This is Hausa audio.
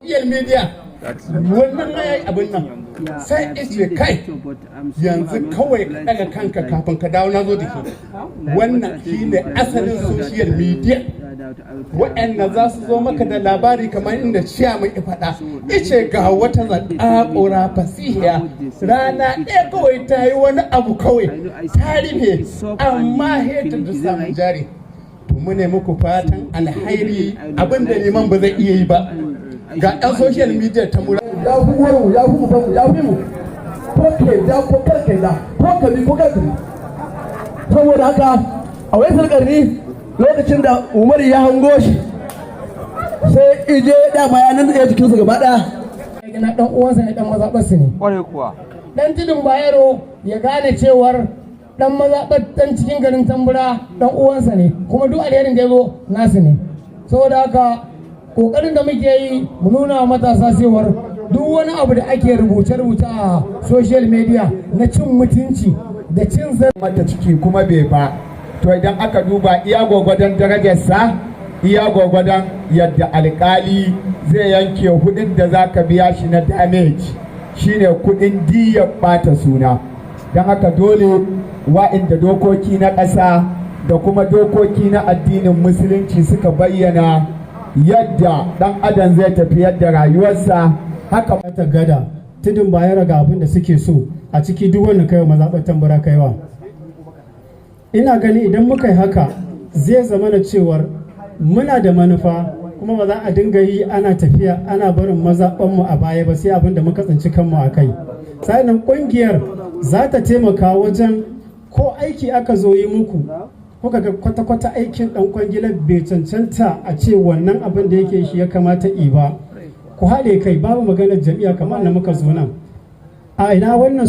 Social media wannan ma yayi abin nan, sai ice kai yanzu kawai ka daga kanka kafin ka dawo na zo da ke. Wannan shine asalin social media, waɗanda za su zo maka da labari kamar inda ciya mai faɗa, ice ga wata zaƙaƙura fasihiya, rana ɗaya kawai ta yi wani abu, kawai ta rufe, amma heta da samun jari. To, mu ne muku fatan alhairi. Abin da liman ba zai iya yi ba, ga ɗan social media ta mura. Ya fi uwarmu, ya fi ubanmu, ya fi mu. Ko ka da ko kar ka da, ko ka bi ko kar ka bi. Saboda haka a wai karni lokacin da Umar ya hango shi, sai ije dama ya nan ɗaya jikinsa gaba ɗaya. Na dan uwansa ne, dan mazaɓarsu ne. Kwarai kuwa. Dan Tudun Bayero ya gane cewar dan mazaɓar, dan cikin garin Tambura dan uwansa ne, kuma duk alherin da ya zo nasu ne. Saboda haka kokarin da muke yi, mu nuna wa matasa cewar duk wani abu da ake rubuce-rubuce a social media na cin mutunci da cin zarafi Mata ciki kuma bai ba. To, idan aka duba iya gwagwadon darajarsa, iya gwagwadon yadda alkali zai yanke hudin da za ka biya shi na damage, shine kudin diyyar bata suna. Don haka dole wa'inda dokoki na ƙasa da kuma dokoki na addinin Musulunci suka bayyana yadda ɗan adam zai tafi yadda rayuwarsa haka. Ta gada Tudun Bayero ga abin da suke so a ciki, duk wanda kaiwa mazaɓar Tambura kaiwa. Ina gani idan muka yi haka, zai zama da cewar muna da manufa, kuma ba za a dinga yi ana tafiya ana barin mazaɓanmu a baya ba, sai abin da muka tsinci kanmu a kai. Sa'annan ƙungiyar za ta taimaka wajen ko aiki aka zo yi muku, kuka ga kwata-kwata aikin ɗan kwangilar bai cancanta a ce wannan abin da yake shi ya kamata i ba, ku haɗe kai, babu maganar jam'iyya. Kamar da muka zo nan a ina wannan.